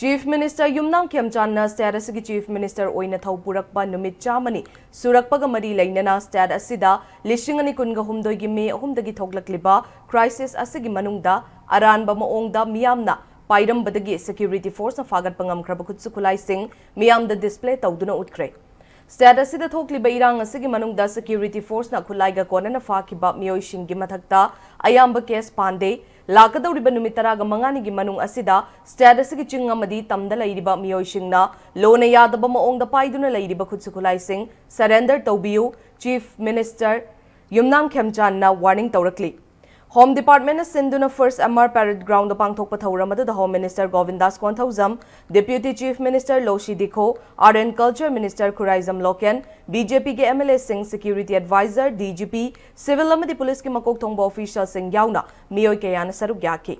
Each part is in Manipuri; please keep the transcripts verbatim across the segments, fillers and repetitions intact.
Chief Minister ꯌꯨꯝꯅꯥꯝ ꯈꯦꯝꯆꯥꯟꯅ state ꯑꯁꯤꯒꯤ Chief Minister ꯑꯣꯏꯅ ꯊꯧ ꯄꯨꯔꯛꯄ ꯅꯨꯃꯤꯠ ꯆꯥꯝꯃꯅꯤ ꯁꯨꯔꯛꯄꯒ ꯃꯔꯤ ꯂꯩꯅꯅ state ꯑꯁꯤꯗ ꯂꯤꯁꯤꯡ ꯑꯅꯤ ꯀꯨꯟꯒ ꯍꯨꯝꯗꯣꯏꯒꯤ May ꯑꯍꯨꯝꯗꯒꯤ ꯊꯣꯛꯂꯛꯂꯤꯕ crisis ꯑꯁꯤꯒꯤ ꯃꯅꯨꯡꯗ ꯑꯔꯥꯟꯕ ꯃꯑꯣꯡꯗ ꯃꯤꯌꯥꯝꯅ ꯄꯥꯏꯔꯝꯕꯗꯒꯤ security forceꯅ ꯐꯥꯒꯠꯄ ꯉꯝꯈ꯭ꯔꯕ ꯈꯨꯠꯁꯨ ꯈꯨꯠꯂꯥꯏꯁꯤꯡ ꯃꯤꯌꯥꯝꯗ display ꯇꯧꯗꯨꯅ ꯎꯠꯈ꯭ꯔꯦ꯫ State ꯑꯁꯤꯗ ꯊꯣꯛꯂꯤꯕ ꯏꯔꯥꯡ ꯑꯁꯤꯒꯤ ꯃꯅꯨꯡꯗ security forceꯅ ꯈꯨꯠꯂꯥꯏꯒ ꯀꯣꯟꯅꯅ ꯐꯥꯈꯤꯕ ꯃꯤꯑꯣꯏꯁꯤꯡꯒꯤ ꯃꯊꯛꯇ ꯑꯌꯥꯝꯕ case ꯄꯥꯟꯗꯦ꯫ ꯂꯥꯛꯀꯗꯧꯔꯤꯕ ꯅꯨꯃꯤꯠ ꯇꯔꯥꯒ ꯃꯉꯥꯅꯤꯒꯤ ꯃꯅꯨꯡ ꯑꯁꯤꯗ state ꯑꯁꯤꯒꯤ ꯆꯤꯡ ꯑꯃꯗꯤ ꯇꯝꯗ ꯂꯩꯔꯤꯕ ꯃꯤꯑꯣꯏꯁꯤꯡꯅ ꯂꯣꯅ ꯌꯥꯗꯕ ꯃꯑꯣꯡꯗ ꯄꯥꯏꯗꯨꯅ ꯂꯩꯔꯤꯕ ꯈꯨꯠꯁꯨ ꯈꯨꯠꯂꯥꯏꯁꯤꯡ surrender ꯇꯧꯕꯤꯌꯨ, Chief Minister ꯌꯨꯝꯅꯥꯝ ꯈꯦꯝꯆꯥꯟꯅ warning ꯇꯧꯔꯛꯂꯤ꯫ Home Departmentꯅ ꯁꯤꯟꯗꯨꯅ First M R Parade Groundꯗ ꯄꯥꯡꯊꯣꯛꯄ ꯊꯧꯔꯝ ꯑꯗꯨꯗ Home Minister Gobindas Konthoujam, Deputy Chief Minister Losii Dikho, Art and Culture Minister Khuraijam Loken, BJPꯒꯤ MLAꯁꯤꯡ, Security Advisor, DGP, civil ꯑꯃꯗꯤ policeꯀꯤ ꯃꯀꯣꯛ ꯊꯣꯡꯕ officialꯁꯤꯡ ꯌꯥꯎꯅ ꯃꯤꯑꯣꯏ ꯀꯌꯥꯅ ꯁꯔꯨꯛ ꯌꯥꯈꯤ꯫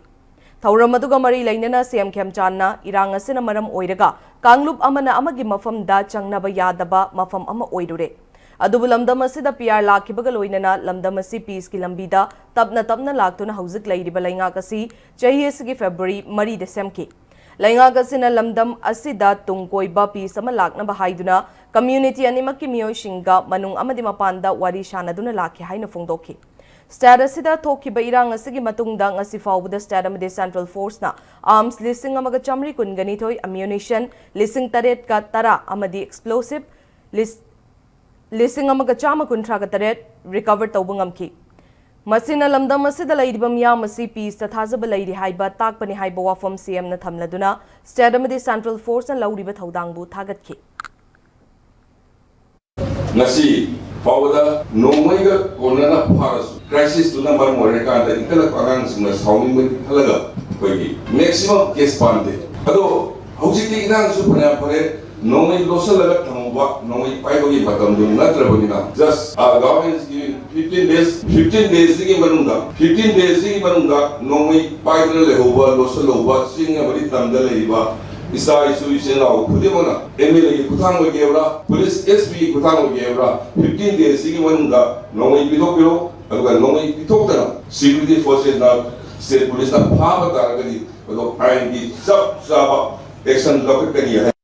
ꯊꯧꯔꯝ ꯑꯗꯨꯒ ꯃꯔꯤ ꯂꯩꯅꯅ CM ꯈꯦꯝꯆꯥꯟꯅ ꯏꯔꯥꯡ ꯑꯁꯤꯅ ꯃꯔꯝ ꯑꯣꯏꯔꯒ ꯀꯥꯡꯂꯨꯞ ꯑꯃꯅ ꯑꯃꯒꯤ ꯃꯐꯝꯗ ꯆꯪꯅꯕ ꯌꯥꯗꯕ ꯃꯐꯝ ꯑꯃ ꯑꯣꯏꯔꯨꯔꯦ꯫ ꯑꯗꯨꯕꯨ ꯂꯝꯗꯝ ꯑꯁꯤꯗ PR ꯂꯥꯛꯈꯤꯕꯒ ꯂꯣꯏꯅꯅ ꯂꯝꯗꯝ ꯑꯁꯤ peaceꯀꯤ ꯂꯝꯕꯤꯗ ꯇꯞꯅ ꯇꯞꯅ ꯂꯥꯛꯇꯨꯅ ꯍꯧꯖꯤꯛ ꯂꯩꯔꯤꯕ ꯂꯩꯉꯥꯛ ꯑꯁꯤ ꯆꯍꯤ ꯑꯁꯤꯒꯤ February ꯃꯔꯤꯗ ꯁꯦꯝꯈꯤ꯫ ꯂꯩꯉꯥꯛ ꯑꯁꯤꯅ ꯂꯝꯗꯝ ꯑꯁꯤꯗ ꯇꯨꯡ ꯀꯣꯏꯕ peace ꯑꯃ ꯂꯥꯛꯅꯕ ꯍꯥꯏꯗꯨꯅ community ꯑꯅꯤꯃꯛꯀꯤ ꯃꯤꯑꯣꯏꯁꯤꯡꯒ ꯃꯅꯨꯡ ꯑꯃꯗꯤ ꯃꯄꯥꯟꯗ ꯋꯥꯔꯤ ꯁꯥꯅꯗꯨꯅ ꯂꯥꯛꯈꯤ ꯍꯥꯏꯅ ꯐꯣꯡꯗꯣꯛꯈꯤ꯫ State ꯑꯁꯤꯗ ꯊꯣꯛꯈꯤꯕ ꯏꯔꯥꯡ ꯑꯁꯤꯒꯤ ꯃꯇꯨꯡꯗ ꯉꯁꯤ ꯐꯥꯎꯕꯗ state ꯑꯃꯗꯤ central forceꯅ arms ꯂꯤꯁꯤꯡ ꯑꯃꯒ ꯆꯥꯃꯔꯤ ꯀꯨꯟꯒ ꯅꯤꯊꯣꯏ, ammunition ꯂꯤꯁꯤꯡ ꯇꯔꯦꯠꯀ ꯇꯔꯥ ꯑꯃꯗꯤ explosive ꯂꯤꯁ-, ꯂꯤꯁꯤꯡ ꯑꯃꯒ ꯆꯥꯝꯃ ꯀꯨꯟꯊ꯭ꯔꯥꯒ ꯇꯔꯦꯠ recover ꯇꯧꯕ ꯉꯝꯈꯤ꯫ ꯃꯁꯤꯅ ꯂꯝꯗꯝ ꯑꯁꯤꯗ ꯂꯩꯔꯤꯕ ꯃꯤꯌꯥꯝ ꯑꯁꯤ peaceꯇ ꯊꯥꯖꯕ ꯂꯩꯔꯤ ꯍꯥꯏꯕ ꯇꯥꯛꯄꯅꯤ ꯍꯥꯏꯕ ꯋꯥꯐꯝ CMꯅ ꯊꯝꯂꯗꯨꯅ state ꯑꯃꯗꯤ central forceꯅ ꯂꯧꯔꯤꯕ ꯊꯧꯗꯥꯡꯕꯨ ꯊꯥꯒꯠꯈꯤ꯫ ꯉꯁꯤ ꯐꯥꯎꯕꯗ ꯅꯣꯡꯃꯩꯒ ꯀꯣꯟꯅꯅ ꯐꯥꯔꯁꯨ, crisisꯇꯨꯅ ꯃꯔꯝ ꯑꯣꯏꯔꯀꯥꯟꯗ ꯏꯟꯈꯠꯂꯛꯄ ꯑꯉꯥꯡꯁꯤꯡꯅ ꯁꯥꯎꯅꯤꯡꯕꯅꯤ ꯈꯜꯂꯒ ꯑꯩꯈꯣꯏꯒꯤ maximum case ꯄꯥꯟꯗꯦ꯫ ꯑꯗꯣ ꯍꯧꯖꯤꯛꯇꯤ ꯏꯔꯥꯡꯁꯨ ꯐꯅꯌꯥꯝ ꯐꯔꯦ, ꯅꯣꯡꯃꯩ ꯂꯣꯠꯁꯤꯜꯂꯒ ꯊꯝꯃꯨꯕ, ꯅꯣꯡꯃꯩ ꯄꯥꯏꯕꯒꯤ ꯃꯇꯝꯗꯨ ꯅꯠꯇ꯭ꯔꯕꯅꯤꯅ, just, ꯑ, governmentꯀꯤ fifteen days, fifteen daysꯁꯤꯒꯤ ꯃꯅꯨꯡꯗ, fifteen daysꯁꯤꯒꯤ ꯃꯅꯨꯡꯗ ꯅꯣꯡꯃꯩ ꯄꯥꯏꯗꯨꯅ ꯂꯩꯍꯧꯕ, ꯂꯣꯠꯁꯤꯜꯍꯧꯕ, ꯆꯤꯡ ꯑꯃꯗꯤ ꯇꯝꯗ ꯂꯩꯔꯤꯕ ꯏꯆꯥ ꯏꯁꯨ ꯏꯆꯤꯜ ꯏꯅꯥꯎ ꯈꯨꯗꯤꯡꯃꯛꯅ MLAꯒꯤ ꯈꯨꯠꯊꯥꯡ ꯑꯣꯏꯒꯦꯕ꯭ꯔꯥ, police SPꯒꯤ ꯈꯨꯠꯊꯥꯡ ꯑꯣꯏꯒꯦꯕ꯭ꯔꯥ, fifteen daysꯁꯤꯒꯤ ꯃꯅꯨꯡꯗ ꯅꯣꯡꯃꯩ ꯄꯤꯊꯣꯛꯄꯤꯔꯣ꯫ ꯑꯗꯨꯒ ꯅꯣꯡꯃꯩ ꯄꯤꯊꯣꯛꯇꯅ security forcesꯅ, state policeꯅ ꯐꯥꯕ ꯇꯥꯔꯒꯗꯤ, ꯑꯗꯣ ꯑꯥꯏꯟꯒꯤ ꯆꯞ ꯆꯥꯕ ꯑꯦꯛꯁꯟ ꯂꯧꯈꯠꯀꯅꯤ ꯍꯥꯏ꯫